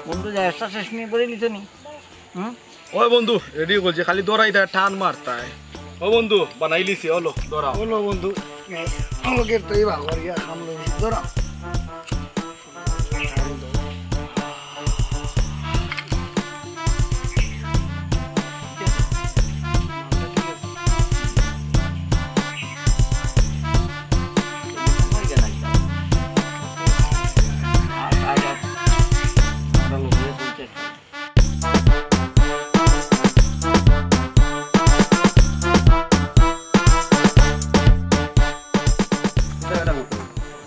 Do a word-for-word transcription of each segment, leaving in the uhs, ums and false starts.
বন্ধু, গ্যাসটা শেষ নি, ভরি নিছো নি? হুম? ওই বন্ধু, রেডি করছি, খালি দৌড়াইতায়, টান মারতায়। ও বন্ধু, বানাইলিছি, অলো, দৌড়াও। অলো বন্ধু, আমাদের তো এই ভাগরিয়া সামনে দৌড়াও।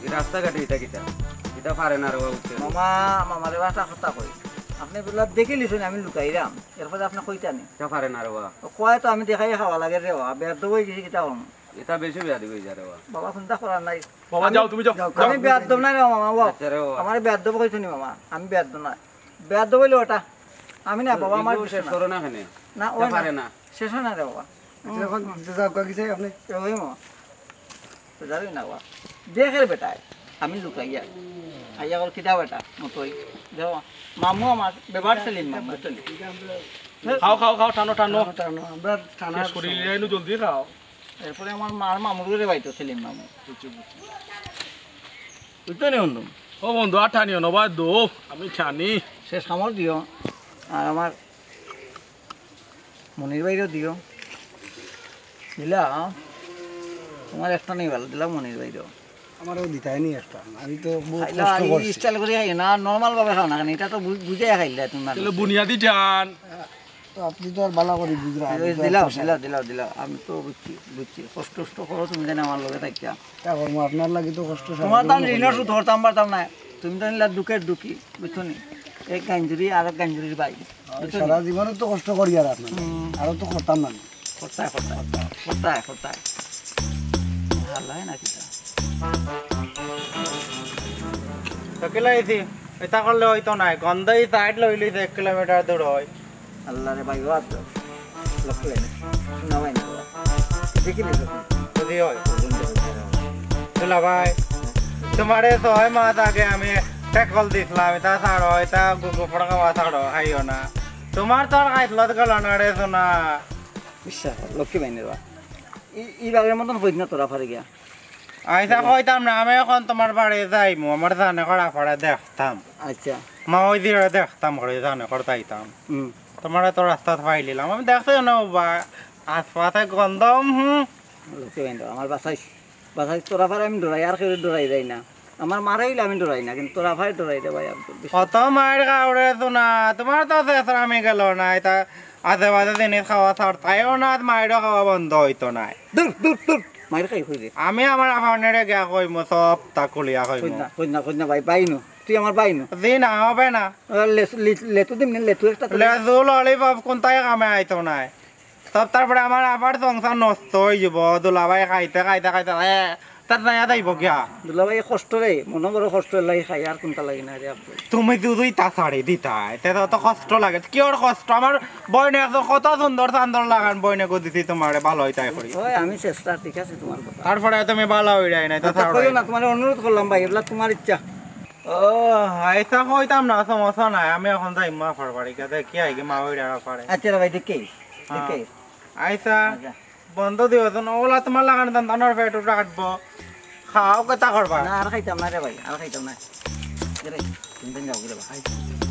এই রাস্তাঘাটে ইটা কিতা? ইটা পারে না রে বাবা, উঠতে। মামা, মামারে বাটা কথা কই। আপনে বুলা দেখি লিছইন আমি লুকাইরাম। এরপরে আপনে কইতা নি। ইটা পারে না রে বাবা। ও কয় তো আমি দেখাই খাওয়া লাগে রে বাবা। বেয়াদব অই গেছি কিতা করমু? ইটা বেশি বেয়াদব অই যায় রে বাবা। বাবা, চিন্তা করার নাই। বাবা, আমি, যাও, তুমি যাও, যাও। আমি বেয়াদব নায় রে মামা, বাবা। আচ্ছা রে বাবা। আমারে বেয়াদব কইছো নি মামা? আমি বেয়াদব নায়। বেয়াদব অইলে ওটা। আমি না, বাবা, আমার কিন্তু শেষ করো না কেনে। না, ওই না। পারে না। শেষ অয় না রে বাবা। আচ্ছা, এখন যাও, কাকি চাই আপনে। এ, ওই মামা। তো যাবি না বাবা। দেখের বেটায়। আমি লুকাইয়া। আইয়া কর কিতা বেটা, মতই। দেখো, মামু আমার, বেবার সেলিম মামু, বুঝছো নি? খাও, খাও, খাও, টানো, টানো। টানো, টানো, আমরা টানা শেষ করি সময়। লিয়াইনু, জলদি খাও। এরপরে আমার মার মামুর ঘরে বাইতো সেলিম মামু। বুঝছো নি বন্ধু? ও বন্ধু, আর টানিও না, বাদ দো, আমি টানি। শেষ কামড় দিও, আর আমার মনির ভাইরেও দিও। দিলা, তোমার একটা নেই ভালা, দিলা মনির ভাইরেও। আমারেও দিতায় নি একটা, আমি তো বহুত খাইলা, কষ্ট এই করছি। Style করি খাইও না, normal ভাবে খাও না কেনে, ইটা তো বু-, বুঝাই খাইলা তুমি মানুষ। তাহলে বুনিয়াদি টান। তো আপনে তো আর ভালা করি বুঝরা, আমি তো আর দিলাও, পয়সা দিলাও, দিলাও, দিলাও। আমি তো বুঝছি, বুঝছি। কষ্ট টষ্ট করো তুমি জানো আমার লগে থাকিয়া। তা করমু, আপনার লাগি তো কষ্ট সারা তোমার জীবন তান ঋণর করি। শোধ করতাম পারতাম না। তুমি তো নিলা দুঃখের দুঃখী, বুঝছো নি? এক গাঞ্জুরি আর এক গাঞ্জুরির ভাই, বুঝছো নি? সারা জীবনে তো কষ্ট করি আর আপনার। হুম। আরো তো করতাম না। করতায়, করতায়, করতায়, করতায়। হালায় না কিতা? তো কিলা অইছে? ইতা করলে অইতো নায়। গন্ধ ই side লইলিছে এক কিলোমিটার দূর অয়। আল্লাহ রে ভাই, ও আব্দুল। লক্ষ্য লাগে। শোনা ভাই না বাবা। দেখি নি যখন। যদি অয়। দুলা ভাই, তোমারে ছয় মাস আগে আমি tackle দিছলাম, ইতা ছাড়ো, ইতা গু-, গুফড় খাওয়া ছাড়ো, খাইও না। তোমার তো আর খাইছলত গেল না রে সোনা। বিশ্বাস কর, লক্ষ্মী ভাই নি রে বাবা। ই, ই বাগের মতন কইস না তোরা ফারে গিয়া। আইচ্ছা, কইতাম না, আমি এখন তোমার বাড়ি যাইমু, আমার জানে করা পড়ে দেখতাম। আচ্ছা। মা ওই দিকে দেখতাম করে জানে করে যাইতাম। হুম। তোমারে তো রাস্তাত পাইলিলাম, আমি দেখছি না বা আশপাশে গন্ধ, হুম। লক্ষ্মী ভাই, আমার বাসাইস, বাসাইস তোরা ফারে আমি ডরাই, আর কেউ ডরাই যাই না। আমার মারে অইলে আমি ডরাই না, কিন্তু তোরা ফারে ডরাই রে ভাই, আমি তো বিশ্বাস কত মাইর খাও রে সোনা, তোমার তো শেষ আমি গেল না, ইতা আজে বাজে জিনিস খাওয়া ছাড়তায়ও না, মাইরও খাওয়া বন্ধ অইতো নায়। দূর, দূর, দূর, মাইর খাই কই রে? আমি আমার আফানেরে গিয়া কইমু, সবতা খুলিয়া কইমু। কইস না, কইস না, কইস না ভাই, ভাই নু, তুই আমার ভাই নু। জি না, হবে না। আহ, লেসু, লি-, লেতু দিম নি, লেতু একটা তো। লেসু ললিপপ কোনটাই কামে আইতো নায়। সব তারপরে আমার আবার সংসার নষ্ট অই যাব। দুলাভাই খাইতে, খাইতে, খাইতে, এ, তার নায়া যাইব গিয়া। দুলাভাই কষ্ট রে, মনে বড় কষ্ট লাগে খাই, আর কোনটা লাগে না রে আপু। তুমি দুধই তা ছাড়ি দিতায়, তে তো অত কষ্ট লাগে। কি ওর কষ্ট? আমার বইনে একজন কত সুন্দর চান্দর লাগান বইনে গো দিছি তোমারে, ভালো অইতায় করি। ওই আমি চেষ্টা, ঠিক আছে তোমার কথা। তারপরে তুমি ভালো অইরায় নাই, তা আচ্ছা, ছাড়ো কইও না। না, তোমার অনুরোধ করলাম ভাই, এগুলা তোমার ইচ্ছা। ও, আইচ্ছা, কইতাম না, সমস্যা নাই। আমি এখন যাই মা ফার বাড়ি, গিয়া দেখি আইগে মা অইরা পারে। আচ্ছা রে ভাই, দেখি, হ্যাঁ। দেখি। আইচ্ছা, আচ্ছা। বন্ধ দিও তো, ওলা তোমার লাগান দান, দানোর পেট উঠে কাটবো। খাও, কথা করবা। না, আর খাইতাম না রে ভাই, আর খাইতাম না। এ রে, তুমি দিন যাও, রে ভাই।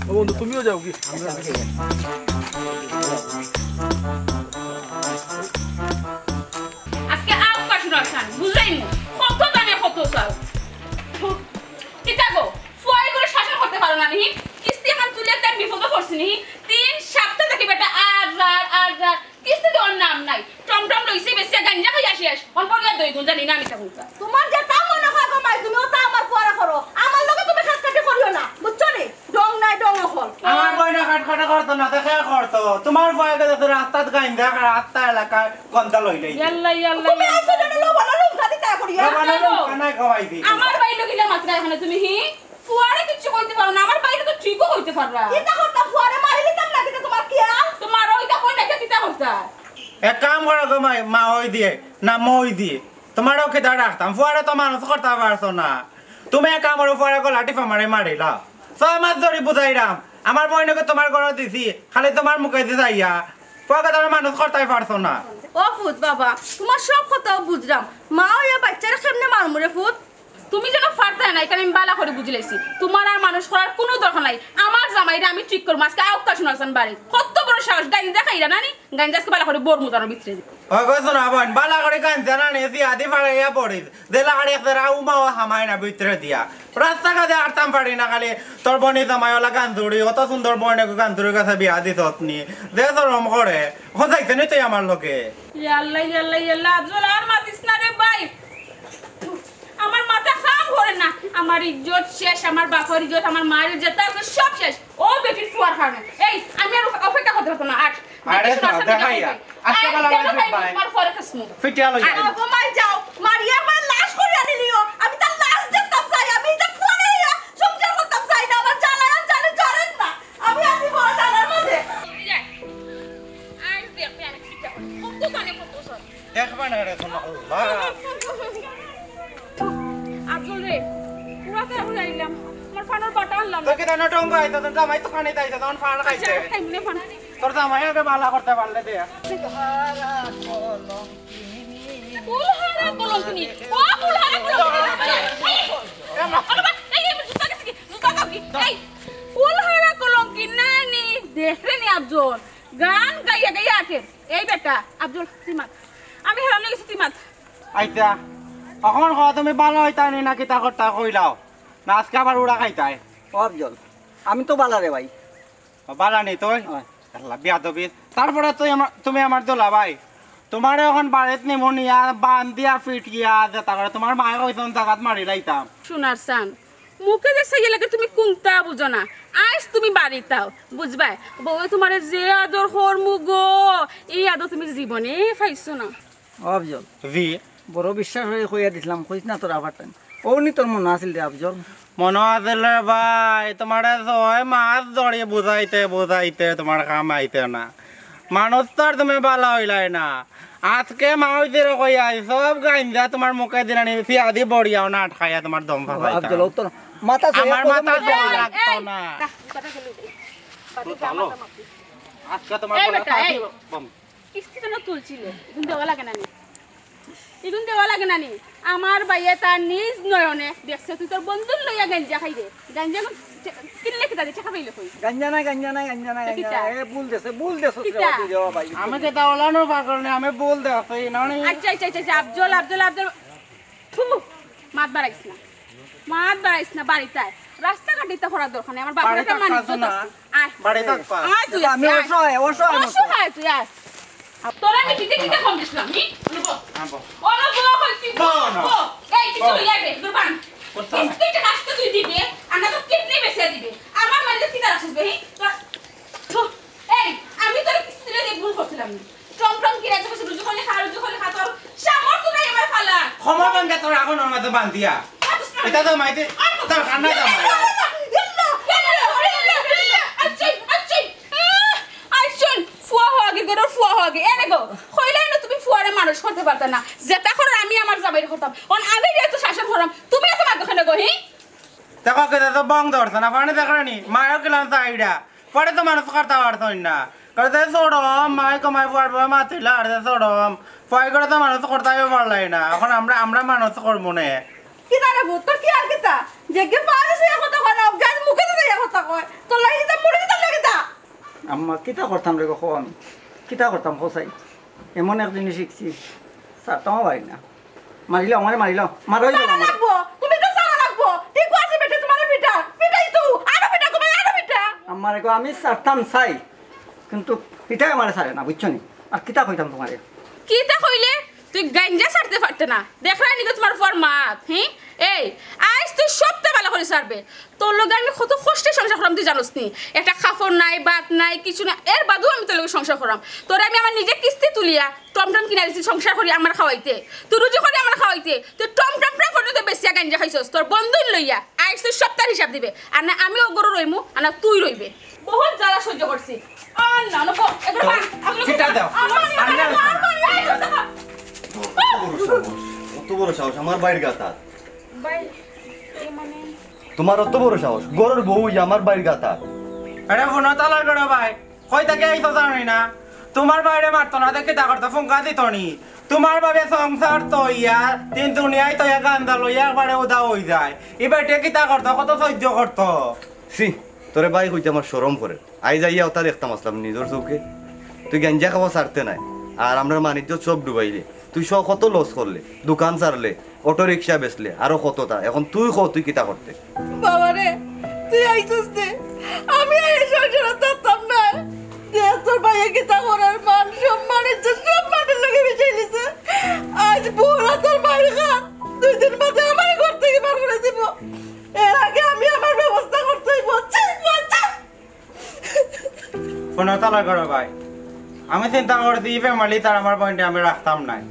ও বন্ধু, তুমিও যাও কি? আচ্ছা, আমি যাই। আজকে আপ কাশুরার খান, বুঝাইমু। কত দানে কত চাও। কিতা গো, ফুয়াই করে শাসন করতে পারো না নি? কিস্তি এখন তুলে তার বিপদে পড়ছি নি? তিন সপ্তাহ থাকি বেটা আর রার, আর রার। কিস্তি দেওয়ার নাম নাই। টমটম লইছি বেশি গাঞ্জা খাই আসি আস। অন পড়িয়া দই গুঞ্জা নি না আমি তা গুঞ্জা। তোমার যেতা মনে হয় গো মাই, তুমি ওতা আমার ফুয়ারে করো। আমার লগে তুমি খাটকাটি করিও না। বুঝছো নি? ডং নাই, ডং অকল। আমার বইনে খাটকাটি করতো না, তে কে করতো? তোমার ফুয়ায় দেখো রাস্তাত গাঞ্জা, রাস্তা এলাকায় গন্ধা লই লই। ইয়াল্লা, ইয়াল্লা, তুমি ইয়াল্লা। আইছো জানো, লবণ আর লঙ্কা দিতা করিয়া। লবণ আর লঙ্কা নাই খাওয়াই দি। আমার ভাই লগিলা মাত্রা এখানে তুমি হি? ফুয়ারে কিচ্ছু কইতে পারো না, আমার ভাইরে তো ঠিকও কইতে পাররা। কিতা করতা, ফুয়ারে মারি দিতাম না, কিতা তোমার খেয়াল? তো মারো, ইটা কই না, কিতা করতা? এক কাম করো গো মাই, মা ওই দিয়ে, না মই দিয়ে। তোমারও কিতা রাখতাম, ফুয়ারে তো মানুষ করতে পারছো না। তুমি এক কাম করো, ফুয়ারে গলা টিপা মারে মারিলা। ছয় মাস ধরে বুঝাইরাম, আমার বইনকে তুমার ঘরো দিছি, খালি তুমার মুখে দি যাইয়া। পুয়া কথা মানুষ করতাই পারছো না। ও ফুত বাবা, তুমার সব কথা বুঝরাম। মা অইয়া বাইচ্চারে কেমনে মারমু রে ফুত? তুমি যেন পারতায় না, ইখান আমি বালা করি বুঝিলাইছি। তুমার আর মানুষ করার কুনু দরকার নাই। আমার জামাইরে আমি ঠিক করমু। আজকে আউক্কা সোনার চান বাড়ি। কত বড় সাহস, গাইন্দা খাইরা না নি? গাইন্দা আজকে বালা করি বরমু তার ভিতরে। ওই গো সোনা বইন, বালা করি গাইন্দা না নি, সিয়াদি ফাড়াইয়া পড়িস। জেলা আড়ে এক জেরা উমাও হামায় না ভিতরে দিয়া। রাস্তাঘাটে আটতাম পারি না, খালি তোর বইনর জামাই অলা গাঞ্জুড়ি, অত সুন্দর বইনরে গাঞ্জুড়ির গেছে বিয়া দিছস নি। যে শরম করে, অখন যাইতে নি তুই আমার লগে। ইয়াল্লা, ইয়াল্লা, ইয়াল্লা, আফজল আর মাতিস না রে ভাই। আমার মাথা কাম করে না। আমার ইজ্জত শেষ, আমার বাপর ইজ্জত, আমার মার ইজ্জত, তার সব শেষ। ও বেটির ফুয়ার কারণে। এই, আমি আর অপে-, অপেক্ষা করতে পারবো না। আর আরে বেটির সোনা, দেখাইয়া। আজকে এই, বালা কেন লাগে ভাই? তোমার পরে খাসমু। ফিটিয়া লই আর যাই। ও মাই যাও, মারিয়া আমার লাশ করিয়া নিলিও। আমি তার লাশ দেখতাম চাই, আমি এটা ফুয়ারে লইয়া সংসার করতাম চাই না। আমার জ্বালায় আর জানে জানেন না। আমি আছি বড় জ্বালার মাঝে। আজ দেখবে আমি কি করি। কত জানে কত সব। দেখবা না রে সোনা, আল্লাহ। আফজল রে, পুরা তো এখন আইলাম। আমার ফানোর বাটা আনলাম। তোকে দেন টঙ্গ আইতো, তোর জামাই তো খানি তাইতো, তখন ফান খাইছে। আচ্ছা, খাইমু নে ফান। তোর জামাই ওকে বালা করতে পারলে দে। কুলহারা কলঙ্কিনী। ও কুলহারা কলঙ্কিনী। এই, এই, এই, জুতা গেছে কি? জুতা দাও কি? এই, কুলহারা কলঙ্কিনী নানি। দেখ রে নি আফজল। গান গাইয়া গাইয়া আটে। এই বেটা, আফজল, তুই মাত। আমি হেরান অই গেছি, তুই মাত। আইচ্ছা, অখন কও তুমি বালা অইতায় নি না কিতা করতায় কইলাও? না আজকে আবার উড়া খাইতায়? ও আফজল, আমি তো বালা রে ভাই। ও বালা নি তুই? অয়। আল্লাহ, বিয়াদবি। তারপরে তুই আমার, তুমি আমার দুলাভাই। তুমারে অখন বাড়িত নিমু নিয়া, বান্ধিয়া ফিটিয়া যেতা করে, তুমার মায়ে কইছইন জাগাত মারিলাইতাম। সোনার চান, মুখে যে চাইয়া লাগে তুমি কুন্তা বুঝো না। আইজ তুমি বাড়িত আও, বুঝবায়? বউয়ে তুমারে যে আদর করমু গো, ই আদর তুমি জীবনে পাইছো না। ও আফজল। জি। বড় বিশ্বাস করি কইয়া দিছলাম, কইস না তোর আবার টান। অউ নি তোর মনো আছিল রে আফজল। মনো আছিল রে ভাই, তুমারে ছয় মাস ধরি বুঝাইতে বুঝাইতে তুমার কাম আইছে না। মানুষ তো আর তুমি বালা অইলায় না। আজকে মা অইছে রে কইয়া, সব গাইন্দা তুমার মুখে দিলানি, সিয়াদি বড়িয়াও না আটকাইয়া তুমার দম ফালাইতাম। আফজল, ও তোর মাথা আমার মাথা লাগতো না। আজকে তুমার এই বেটা, এই। কিস্তি তো না তুলছিলে, ইগুন দেওয়া লাগে না নি? ইগুন দেওয়া লাগে না নি? আমার ভাইয়ে তার নিজ নয়নে দেখছে তুই তোর বন্ধুর লইয়া গাঞ্জা খাইরে। গাঞ্জা এখন কিনলে কিতা দে, টেকা পাইলে কই? গাঞ্জা নাই, গাঞ্জা নাই, গাঞ্জা নাই, গাঞ্জা নাই। এ, ভুল দেছে, ভুল দেছে, কিতা? তুই দেওয়া ভাই। আমি কিতা ওলানো পাগল নি, আমি ভুল দেছি, নানি। আচ্ছা, আচ্ছা, আচ্ছা, আচ্ছা, আফজল, আফজল, আফজল। থু, মাত বাড়াইস না। মাত বাড়াইস না, বাড়িত আয়। রাস্তাঘাটে ইতা করার দরকার নাই। আমার বাপের একটা মানিজ্য আছে। আয়। বাড়িত থাকবা। আয় তুই, আমি আয়। অসহায়, অসহায় মতো। অসহায় তুই, আয়। তোরা আমি দিতে দিতে কম দিছিলাম, নি? অনুভব। হ্যাঁ, বল। অনুভব হইছি, বল না। বল। এই, কিছু বল। লইয়া দে, দুর্বান। করতে হবে। কিস্তিটা আজকে তুই দিবে, আর না তো কিডনি বেচে দিবে। আমার মানে কিতা রাখছিস বে, হি? তোর, থু, এই, আমি তোর কিস্তি দিলে দেখ ভুল করছিলাম না। টমটম কিনা যাবে, রুজু করলে খা, রুজু করলে খা, তোর সামর্থ্য নাই আমার ফালা। ক্ষমা বান্ধা তোর এখন আমার তো বান্ধিয়া। এটা তো মাইতে দরকার নাই তো আমার। আইসুন, ফুয়া হওয়া গি, গরুর ফুয়া হওয়া গি। এনে গো, কইলাই না তুমি ফুয়ারে মানুষ করতে পারতা না। যেটা করার আমি আমার জামাইরে করতাম। অন আমি যেহেতু শাসন করাম, তুমি এত মাগো কেনে গো, হি? দেখো, কেটে তো বং ধরছে না, পানি দেখো নি, মায়ও কিলাম চাইডা। পরে তো মানুষ করতে পারতো না। করে যে ছোট মাই কমাই পড়বো, মাতিলা আর যে ছোট। পয় করে তো মানুষ করতেও পারলাই না। এখন আমরা, আমরা মানুষ করবো নে। কিতা রে ভূত, তোর কি আর কিতা? যে গে পারে সে কথা কয় না, গাছ মুখে তো ইয়া কথা কয়। তোর লাগি কিতা মরে দিতাম না কিতা? আম্মা, কিতা করতাম রে কখন? কিতা করতাম কসাই? এমন এক জিনিস শিখছি, ছাড়তামও পারি না। মারিলাও, আমারে মারিলাও। মারো, ছাড়া আমারে। লাগবো, তুমি তো ছাড়া লাগবো। ঠিক আছে বেটা, তোমারে পিটা, পিটাই তো, আরো পিটা, কমাই আরো পিটা। আমারে কো, আমি ছাড়তাম চাই, কিন্তু পিটাই আমারে ছাড়ে না, বুঝছো নি? আর কিতা কইতাম তোমারে? কিতা কইলে? তুই গাঞ্জা ছাড়তে পারতে না। দেখরায় নি গো তোমার ফুয়ার মাত, হি? এই, আইজ তুই সবটা ভালা করি ছাড়বে। তোর লগে আমি কত কষ্টে সংসার করলাম তুই জানোস নি? একটা কাপড় নাই, ভাত নাই, কিছু নাই, এর বাদেও আমি তোর লগে সংসার করলাম। তোরে আমি আমার নিজে কিস্তি তুলিয়া টমটম কিনা দিছি সংসার করি আমার খাওয়াইতে, তুই রুজি করি আমার খাওয়াইতে, তুই টমটম প্রায় পর্যন্ত বেচিয়া গাঞ্জা খাইছস তোর বন্ধুর লইয়া। আইজ তুই সবটার হিসাব দিবে, আর না আমি ও গরু রইমু, আর না তুই রইবে। বহুত জ্বালা সহ্য করছি। আর না, না, বল, এগুলো পান, এগুলো সিটা দাও। আমার আর না, আমার, আমার, এই, এই, এই। অত বড় সাহস, অত বড় সাহস, আমার বাইর গাতাত। ভাই, এ মানে? তোমার অত বড় সাহস, ঘরর বউ অইয়া আমার বাইর গাতাত। আরে ফোনো তালার করো ভাই, কই থাকি আইছো জানি না। তুমার ভাইরে মারতো না দেখি তা করতো, ফুঙ্কা দিত নি। তুমার ভাইয়ে সংসার থইয়া, তিন দুনিয়াই থইয়া গান্দা লইয়া একবারে উদা অই যায়। ই বেটিয়ে কিতা করতো, কত সহ্য করতো। ছি, তোরে ভাই কইতে আমার শরম করে। আইজ আইয়া ওটা দেখতাম আসলাম নিজর চউখে। তুই গাঞ্জা খাওয়া ছাড়তে নায়, আর আমরার মানিজ্য সব ডুবাইলে। তুই সব কত লস করলে, দোকান ছাড়লে, অটো রিক্সা বেচলে, আরো কততা। এখন তুই ক, তুই কিতা করতে? বাবা রে, তুই আইছস নে, আমি আর এই সংসারে থাকতাম না। দেখ তোর ভাইয়ে কিতা করার, মান সম্মান ইজ্জত সব মাটির লগে মিশাই দিছে। আইজ বউরা তোর ভাইর খান, দুই দিন বাদে আমার ঘর থাকি বার করি দিব। এর আগে আমি আমার ব্যবস্থা করতে অইব। ছি, ছি, ছি। ফোনো তালার করো ভাই, আমি চিন্তা করছি ই ফ্যামিলিত আর আমার বইনরে আমি রাখতাম নায়।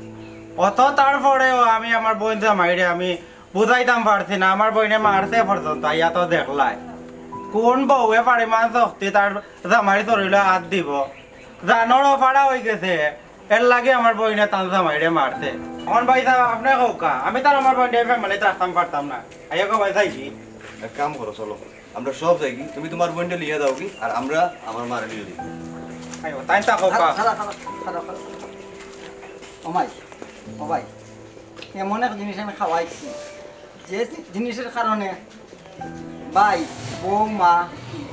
অত তারপরেও আমি আমার বইন জামাইরে আমি বুঝাইতাম পারছি না, আমার বইনে মারছে পর্যন্ত, আইয়া তো দেখলায়। কোন বউয়ে পরিমাণ শক্তি তার জামাইর শরীরে আত দিব? জানোর অফারা অই গেছে, এর লাগি আমার বইনে তার জামাইরে মারছে। এখন ভাই সাহেব, আপনে কউক্কা, আমি তো আর আমার বইনরে ই ফ্যামিলিত রাখতাম পারতাম না। আইয়া গো ভাই সাহেব। এক কাম করো, চলো, আমরা সব যাইগি, তুমি তুমার বইনরে লইয়া যাওগি, আর আমরা আমার মারে লইয়া যাই। আইও, তাই তা কউক্কা। খাড়া, খাড়া, খাড়া, খাড়া, খাড়া। ও মাই, ও ভাই, এমন এক জিনিস আমি খাওয়াইছি, যে জি-, জিনিসের কারণে ভাই, বউ, মা,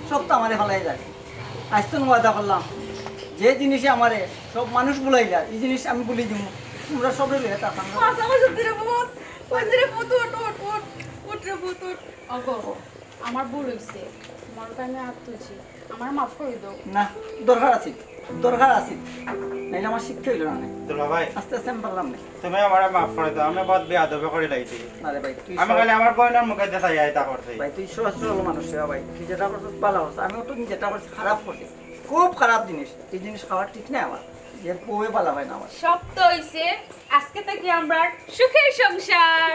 সব তো আমারে ফালাই যায়। আইজ তো ওয়াদা করলাম, যে জিনিসে আমারে সব মানুষ ভুলাই যায়, ই জিনিস আমি ভুলি দিমু। তুমরা সবে লইয়া থাকতাম না। মাথা কইছে রে পুত, কইছে রে পুত, উঠ, উঠ, উঠ, উঠ রে পুত, উঠ। ওগো, আমার ভুল অইছে, তুমার উপরে আমি আত তুলছি, আমারে মাফ করি দেও। না, দরকার আছে, দরকার আছে, নাইলে আমার শিক্ষা অইল না। দুলা ভাই, আস্তে আস্তে আমি পারলাম না। তুমি আমারে মাফ করি দেও, আমি বহুত বেয়াদবি করি লাইছি। আরে ভাই, তুই আমি খালি আমার বইনর মুখে চাইয়া ইতা করছি। ভাই, তুই সহজ সরল মানুষ রে ভাই, তুই যেটা করছস ভালা করছস। আমিও তো যেটা করছি খারাপ করছি, খুব খারাপ জিনিস। এই জিনিস খাওয়া ঠিক না আমার, যে বউয়ে ভালা হয় না আমার। সব তো অইছে, আজকে থাকি আমরার সুখের সংসার।